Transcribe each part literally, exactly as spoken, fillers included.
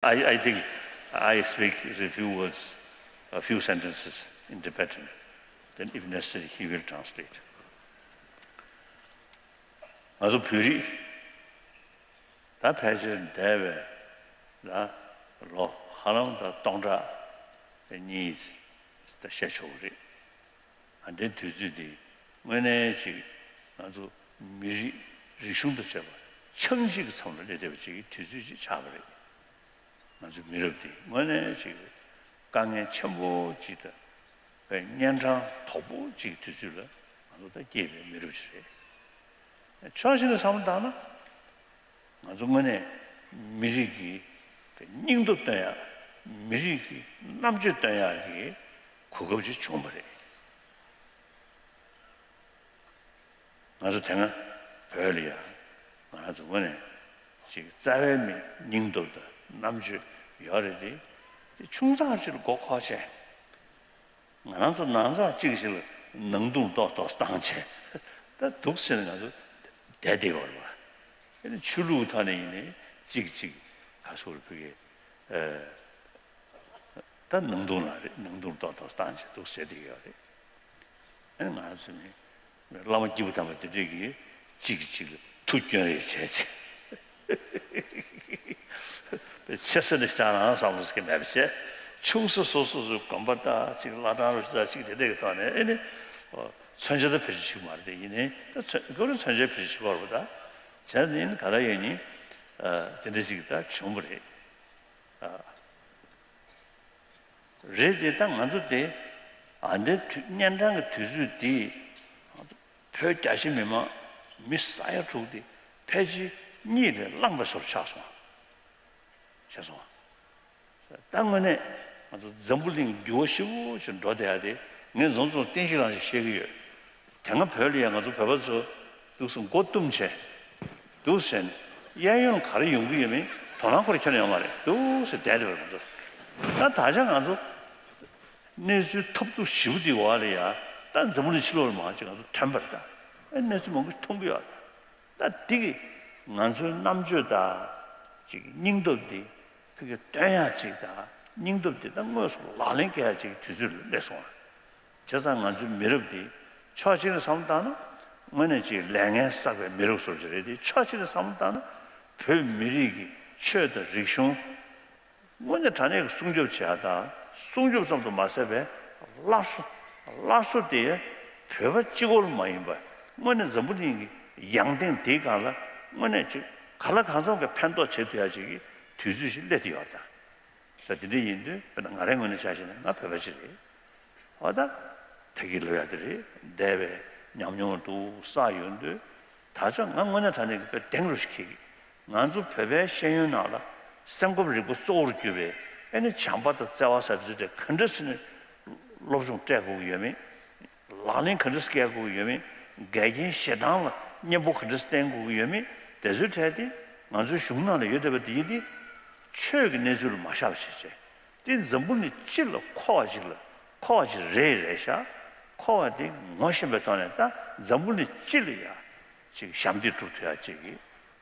I, I think I speak a few words, a few sentences in Tibetan. Then, if necessary, he will translate. ང་ཚོ་བོད་རིགས་ད་ཕལ་ཆེར་འདས་པའི་ལ་ལོ་ཧ་ལམ་ད་སྟོང་ཕྲག་གཉིས་ད་བཤད་ཆོག་གི་རེད། ཨ་འདའི་དུས་ཚོད་འདི་དངོས་གནས་ཅིག་ང་ཚོ་མི་རིགས་རིག་གཞུང་དང་བཅས་པ་ཆགས་འཇིག་གི་མཚམས་ལ་སླེབས་བསྡད་པ་ཅིག་གི་དུས་ཚོད་ཅིག་ཆགས་པ་རེད། ང་ཚོའི་མི་རབས་འདི་དངོས་གནས་ཅིག་དཀའ་ངལ་ཆེན་པོ་ཅིག་དང་གཉན་འཕྲང་དོག་པོ་ཅིག་གི་དུས་ཚོད་ལ་ང་ཚོ་ད་སྐྱེས་པའི་མི་རབས་ཅིག་རེད། ཕྱོགས་གཅིག་ནས་བསམ་བློ་བཏང་ན། ང་ཚོ་དངོས་གནས་མི་རིགས་ཀྱི་སྙིང་སྟོབས་སྟོན་ཡག་མི་རིགས་ཀྱི་རྣམ་དཔྱོད་སྟོན་ཡག་གི་གོ་སྐབས་ཅིག་བྱུང་བ་རེད། ང་ཚོ་དེ་སྔ་བོད་ལ་ཡང་ང་རང་ཚོ་དངོས་གནས་ཅིག་རྩ་བའི་མི་སྙིང་སྟོབས་དང་རྣམ་དཔྱོད་ཡོད་རེད་དེ། དེ་ཆུང་ཙག་ཅིག་ལ་མགོ་འཁོར་བྱས། ང་རང་ཚོ་ནང་ཚགས་གཅིག་ཞིག་ལ་ནང་དུང་ཏོག་ཏོག་བཏང་བྱས། ད་འདུག་ཟེར་ནས་ང་ཚོ་བསྡད་བསྡད་ཡོད་རེད་བ། ཨེ་ནི་ཆོས་ལུགས་ཐོག་ནས་ཡིན་ནའི་གཅིག་གཅིག་ག་སོར་ཕ་གི་ད་ནང་དུང་ལ་རེད། ནང་དུང་ཏོག་ཏོག་བཏང་བྱས་འདུག་ཟེར་བསྡད་ཡོད་རེད། ཨེ་ང་ཚོ་ནི་བླ་མ་སྐྱེས་བུ་དམ་པ་དེ་འདྲས་ཀྱིས་གཅིག་གིས་གཅིག་ལ་ཐུགས་སྐྱོན་རེ་བྱས་བྱས། ཆེ་ས་ནས་བྱ་རང་བསམ་བློ་ཟེར་གྱི་མེད་པ་བྱས། ཆུང་ས་སོ་སོ་སོའི་དགོན་པ་དང་གཅིག་བླ་བྲང་རུ་ཆུ་དང་གཅིག་དེ་འདྲས་ཀྱི་ཐོག་ནས་ཨེ་ནི་མཚོན་ཆ་དང་བེད་སྤྱོད་བྱེད་ཀྱི་མ་རེད། དེ་ཡིན་ནའི་ད་མཚོན་ག་རེ་མཚོན་ཆའི་བེད་སྤྱོད་བྱེད་ཀྱི་ཡོད་རེད་པ། ད་བྱས་ནས་ཡིན་ག་ལ་ཡོད་ནི་དེ་འདྲས་ཅིག་ད་བྱུང་བ་རེད། རེད་དེ། ད་ང་ཚོ་དེ་ཨ་འདའི་དུས་གཉན་འཕྲང་གི་དུས་ཚོད་འདི་བོད་རྒྱ་ཆེ་མི་མང་མི་ས་ཡ་དྲུག་དེ་ཕལ་ཆེར་གཉིད་ལས་བླངས་པའི་བཟོ་ཆགས་སོང་། ཤེས་སོང་། ད་དངོས་གནས་ང་ཚོ་འཛམ་བུ་གླིང་འགྱུར་བ་ཞེ་པོ་ཞིག་འགྲོ་བསྡད་ཡ་དེ་ངས་འཛོམས་ཚོ་བསྟན་བཤིག་ལང་ཞིག་བཤད་ཀྱི་ཡོད། དེ་སྔ་བོད་ལ་ཡང་ང་ཚོ་བོད་པ་ཚོ་འདུག་སེ་མགོ་བཏུམས་བྱས། འདུག་སེ་ནས་གཡས་གཡོན་ག་རེ་ཡོང་གི་ཡོད་མེད་དོ་སྣང་ཁོ་ར་ཁྱོན་ནས་ཡོད་མ་རེད། འདུག་སེ་བསྡད་བསྡད་པ་རེད་ང་ཚོ། ད་ད་ཆ་ང་ཚོ་གནས་ཚུལ་ཐབས་སྡུག་ཞེ་པོ་འདིའི་འོག་ལ་ཡ་ད་འཛམ་བུ་གླིང་ཕྱི་ལོགས་ལ་མང་ཆེ་ང་ཚོ་ཐོན་པ་རེད། ད་གནས་ཚུལ་མང་པོ་ཞིག་མཐོང་གི་ཡོད་རེད། ད་འདི་གིས་ང་ཚོའི་རྣམ་དཔྱོད་དང་ཅིག་སྙིང་སྟོབས་འདི་ཕ་གིར་སྟོན་ཡག་ཅིག་དང་སྙིང་སྟོབས་འདི་ད་དངོས་སུ་ལག་ལེན་བཀལ་ཡག་ཅིག་གི་དུས་ཚོད་ལ་སླེབས་སོང་བ། བྱས་ཙང་ང་ཚོའི་མི་རབས་འདི་ཕྱོགས་གཅིག་ནས་བསམ་བློ་བཏང་ན་དངོས་གནས་ཅིག་ལས་ངན་བསགས་པའི་མི་རབས་བཟོ་ཅིག་རེད་དེ། ཕྱོགས་གཅིག་ནས་བསམ་བློ་བཏང་ན་བོད་མི་རིགས་ཀྱི་ཆོས་དང་རིག་གཞུང་དངོས་གནས་དྲང་གནས་ཀྱི་སྲུང་སྐྱོབ་བྱེད་ཡག་དང་། སྲུང་སྐྱོབ་ཙམ་དུ་མ་ཟད་པའི་སླར་གསོ། སླར་གསོ་དེ་བོད་པ་གཅིག་པོ་མ་ཡིན་པར་དངོས་གནས་འཛམ་བུ་གླིང་གི་ཡང་སྟེང་དེའི་སྒང་ལ་དངོས་གནས་ཅིག་ག་ལ་གང་འཚམ་གྱི་ཕན་ཐོགས་བྱེད་ཐུབ་ཡག་ཅིག་གི་དུས་ཚོད་ཞིག་སླེབས་བསྡད་ཡོད་རེད། ས་དེ་འདྲ་ཡིན་དུས་དཔེར་ན་ང་རའི་ངོས་ནས་ཆ་བཞག་ན་ང་བོད་པ་ཅིག་རེད། འོ་ད་ད་གི་ལོ་ཡག་དེ་རེད། འདས་པའི་ཉམས་མྱོང་འདུག་བསགས་ཡོང་དུས། ད་ཆ་ང་དངོས་གནས་དྲང་གནས་ཀྱི་དཔེ་གདེང་རུ་ཞིག་འཁེལ་གི། ང་ཚོ་བོད་པའི་ཤེས་ཡོན་ནང་ལ་སེམས་ཁམས་རིག་པ་གཙོ་བོར་གྱུར་པའི་ཨེ་ནི་བྱམས་པ་དང་བརྩེ་བ་ཟེར་དུས་དེ་ག་འདྲ་ཟེར་ནས་སློབ་སྦྱོང་སྤྲད་དགོས་ཀྱི་ཡོད་མེད། ལག་ལེན་ག་འདྲ་སྐྱེལ་དགོས་ཀྱི་ཡོད་མེད། འགལ་རྐྱེན་ཞེ་སྡང་ལ་གཉེན་པོ་ག་འདྲ་བསྟེན་དགོས་ཀྱི་ཡོད་མེད། དེ་ཚོའི་གྲས་དེ་ང་ཚོའི་གཞུང་ནང་ལ་ཡོད་བསྡད་པ་དེ་ཡིན་ཏེ། ཆོས་ཀྱི་གནས་ཚུལ་ལ་མ་བཞག་པ་བྱས་བྱས། དེ་འཛམ་བུ་གླིང་སྤྱི་ལ་མཁོ་བ་ཞིག་ལ་མཁོ་བ་ཞིག་རེད་རེད་ཤག་མཁོ་བ་དེ་ངོ་ཤེས་པའི་ཐོག་ནས་ད་འཛམ་བུ་གླིང་སྤྱི་ལ་ཡ་ཅིག་ཞབས་འདེགས་སྒྲུབ་ཐུབ་ཡ་ཅིག་གི་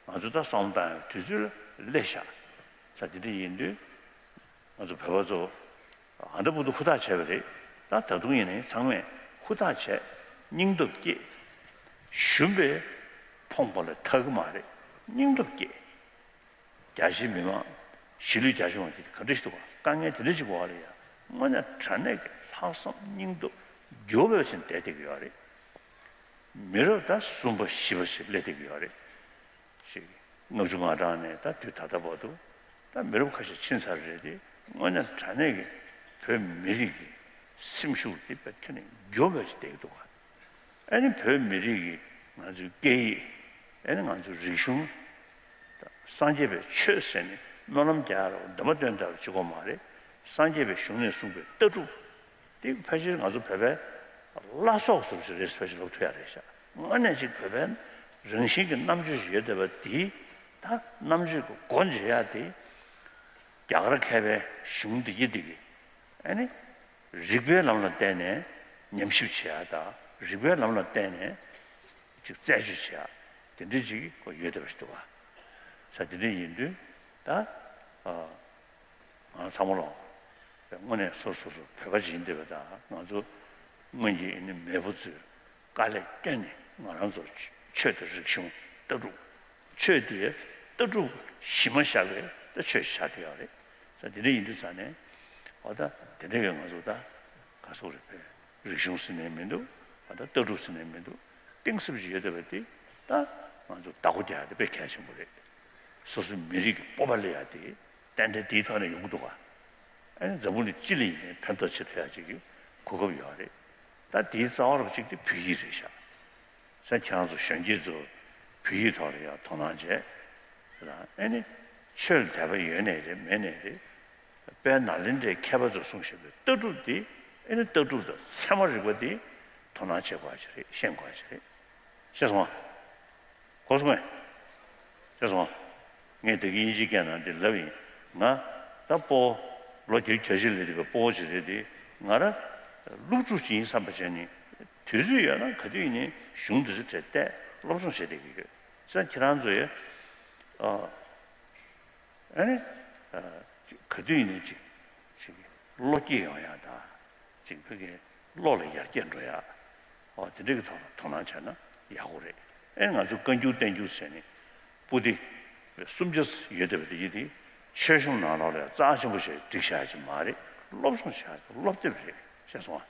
ང་ཚོ་ད་བསམ་བློ་བཏང་ཡ་དུས་ཚོད་ལ་སླེབས་ཤག་ས་དེ་འདྲ་ཡིན་དུས་ང་ཚོ་བོད་པ་ཚོ་ཨ་འདྲ་བོ་དུ་ཧུར་ཐག་བྱས་པ་རེད། ད་ད་དུང་ཡིན་ནའི་ཚང་མས་ཧུར་ཐག་བྱས། སྙིང་སྟོབས་བསྐྱེད། ཞུམ་པས་ཕོངས་པ་ལ་ཐར་གི་མ་རེད། སྙིང་སྟོབས་བསྐྱེད། རྒྱ་ཆེའི་མི་མང་། གཞིས་ལུས་རྒྱ་ཆེ་བ་ཞིག་ག་འདྲ་ཞིག་འདུག་ག་དཀའ་ངལ་དེ་འདྲ་ཞིག་འོག་ལ་ཡ་དངོས་གནས་དྲང་གནས་ཀྱི་ལྷག་བསམ་སྙིང་སྟོབས་འགྱུར་བ་ཅན་བསྡད་བསྡད་ཀྱི་ཡོད་རེད། མི་རབས་ད་གསུམ་པ་བཞི་པ་ཞིག་སླེབས་བསྡད་ཀྱི་ཡོད་རེད། ཞིག་ལྔ་བཅུ་ང་གྲངས་ནས་ད་དུས་ད་ལྟ་བར་དུ་ད་མི་རབས་ཁ་ཤས་ཕྱིན་ཚར་རེད་དེ། དངོས་གནས་དྲང་གནས་ཀྱི་བོད་མི་རིགས་ཀྱི་སེམས་ཤུགས་དེ་དཔེ་ཁྱོན་ནས་འགྱུར་བ་ཅིག་བསྡད་ཀྱི་འདུག་ག་ཨ་ནི་བོད་མི་རིགས་ཀྱི་ང་ཚོའི་སྐད་ཡིག་ཨ་ནི་ང་ཚོའི་རིག་གཞུང་། ད་སངས་རྒྱས་པའི་ཆོས་ཟེར་ནས་སྨོན་ལམ་རྒྱག་ཡ་ར་འདོན་པ་འདོན་ཐབས་བྱེད་དགོས་མ་རེད། སངས་རྒྱས་པའི་གཞུང་ནས་གསུངས་པའི་ལྟ་གྲུབ་དེ་ཕལ་ཆེར་ང་ཚོ་བོད་པའི་བླ་སྲོག་ཟུར་ཞིག་རེད། ཕལ་ཆེར་ལབ་ཐུབ་ཡ་རེད་ཤག་དངོས་གནས་ཅིག་བོད་པའི་རང་བཞིན་གྱི་རྣམ་དཔྱོད་ཞིག་ཡོད་བསྡད་པ་དེ། ད་རྣམ་དཔྱོད་ཀྱི་སྒོ་འབྱེད་ཡ་དེ་རྒྱ་གར་མཁས་པའི་གཞུང་འདི་གི་འདི་གི་ཨ་ནི། རིག་པའི་ལམ་ལ་བརྟེན་ནས་ཉམས་ཞིབ་བྱེད་ཡ་དང་། རིག་པའི་ལམ་ལ་བརྟེན་ནས་ཅིག་རྩད་གཅོད་བྱེད་ཡ་དེ་འདྲ་ཅིག་ཡོད་བསྡད་པ་ཞིག་འདུག་ག་ས་དེ་འདྲ་ཡིན་དུས་ད་ཨ་ ཚང་མ་ལོ། དངོས་གནས་སོ་སོ་སོ་བོད་པ་ཡིན་བསྡད་པ་དང་ང་ཚོ་སྔོན་གྱི་ཨ་ནི་མེས་པོ་ཚོས་དཀའ་ལས་བསྐྱོན་ནས་ང་རང་ཚོ་ཆོས་དང་རིག་གཞུང་ལྟ་གྲུབ། ཆོས་དེ་ལྟ་གྲུབ་གཞི་མ་བཞག་པའི་ད་ཆོས་ཆགས་བསྡད་ཡོད་རེད། ས་དེ་འདྲ་ཡིན་དུས་ཙང་ནས་འོ་ད་དེ་འདྲ་གི་ང་ཚོ་ད་ག་སོག་རེད་པས། རིག་གཞུང་ཟེར་ནས་མི་འདུག་འོ་ད་ལྟ་གྲུབ་ཟེར་ནས་མི་འདུག་གཏིང་ཟབ་ཅིག་ཡོད་བསྡད་པ་དེ་ད་ང་ཚོ་བདག་པོ་རྒྱག་ཡ་དེ་དཔེ་གལ་ཆེན་པོ་རེད། སོ་སོའི་མི་རིགས་ཀྱི་སྤོབས་པ་སླེབས་ཡ་དེ་ཏན་ཏན་དེའི་ཐོག་ནས་ཡོང་གི་འདུག་ག་ཨ་ནི་འཛམ་བུ་གླིང་སྤྱི་ལ་ཡིན་ནའི་ཕན་ཐོགས་བྱེད་ཐུབ་ཡ་ཅིག་གི་གོ་སྐབས་ཡོད་རེད། ད་དེའི་རྩ་བ་རུ་གཅིག་དེ་བོད་ཡིག་རེད་ཤག་ས་ཁྱེད་རང་ཚོ་གཞོན་སྐྱེས་ཚོ་བོད་ཡིག་ཐོག་ལ་ཡང་དོ་སྣང་བྱས། ཨ་ནི་ཆོས་ལ་དད་པ་ཡོད་ནའི་རེད་མེད་ནའི་རེད། དཔལ་ནཱ་ལེནྡྲའི་མཁས་པ་ཚོས་གསུངས་བཞིན་པའི་ལྟ་གྲུབ་འདི་ཨ་ནི་ལྟ་གྲུབ་དང་ཚད་མ་རིག་པ་འདི་དོ་སྣང་བྱེད་དགོས་ཅིག་རེད། ཤེས་དགོས་ཅིག་རེད། ཤེས་སོང་ང་། གོ་སོང་ངས། ཤེས་སོང་། ངས་དེ་གི་དབྱིན་ཇིའི་སྐད་ནང་འདི་ལབ་ཡིན། ང་ད་སྤོ་བོ་ལོ་བརྒྱད་ཅུ་གྱ་བཞི་ལས་འདས་པའི་སྤོ་བོ་ཅིག་རེད་དེ། ང་ར་སློབ་ཕྲུག་ཅིག་ཡིན་བསམ་པ་བྱས་ནས་དུས་ཚོད་ཡོད་ན་ག་དུས་ཡིན་ནའི་གཞུང་འདི་ཚོ་དེ་བལྟས་སློབ་སྦྱོང་བྱེད་བསྡད་ཀྱི་ཡོད། ས་ཁྱེད་རང་ཚོ་ཡ། ཨ་ནི་ག་དུས་ཡིན་ནའི་ཅིག་ཅིག་བློ་སྐྱེད་ཡོང་ཡ་དང་། ཅིག་བོད་ཀྱི་བློ་ལ་ཡར་རྒྱས་འགྲོ་ཡ། འོ་དེ་འདྲ་གི་ཐོག་ལ་དོ་སྣང་བྱས་ན་ཡག་པོ་རེད། ཨེ་ང་ཚོ་བཀའ་འགྱུར་བསྟན་འགྱུར་ཟེར་ནས་པོ་ཏི་སུམ་བརྒྱ་ཡོད་བསྡད་པ་དེ་ཡིན་དེ། ཆོས་གཞུང་ནང་ལོགས་ལ་རྩ་ཆེན་པོ་ཞིག་བསྒྲིགས་བཞག་ཡ་ཅིག་མ་རེད། སློབ་སྦྱོང་བྱ་ཡ་སློབ་དེབ་རེད། ཤེས་སོང་ང་།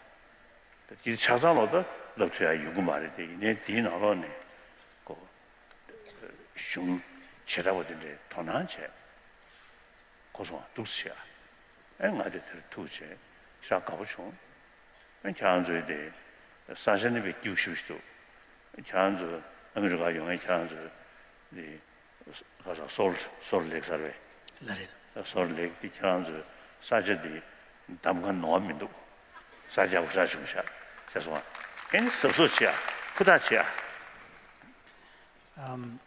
དེ་ཆ་ཚང་ལོག་ད་ལབ་ཐུབ་ཡ་ཡོང་གི་མ་རེད་དེ། ཡིན་ནའི་དེའི་ནང་ལོགས་ནས་ཀོ། གཞུང་བྱེ་བྲག་པ་དེ་འདྲའི་དོ་སྣང་བྱས། གོ་སོང་ང་། འདུག་སེ་བྱས། ཨེ་ང་དེ་དེར་ཐུག་བྱས་ཤག་དགའ་པོ་བྱུང་། ཨེ་ཁྱེད་རང་ཚོའི་དེ་ས་ཆ་ནི་དཔེ་སྐྱིད་པོ་ཞེ་པོ་ཞིག་འདུག་ཁྱེད་རང་ཚོ་ཨ་མི་རི་ཀ་ཡོང་ཡས་ཁྱེད་རང་ཚོའི་དེ་ག་ས་སོལ་སོལ་ལེག་ཟེར་བས། ལ་རེད། སོལ་ལེག་དེ་ཁྱེད་རང་ཚོའི་ས་ཆ་དེ་གདམ་ཁ་ནོར་བ་མི་འདུག་ས་ཆ་ཡག་པོ་ཞེ་དྲག་བྱུང་ཤག་ཤེས་སོང་ང་། ཨེ་ནི་གཟབ་གཟབ་བྱེད་ཨ། ཧུར་ཐག་བྱེད་ཨ། ཨམ།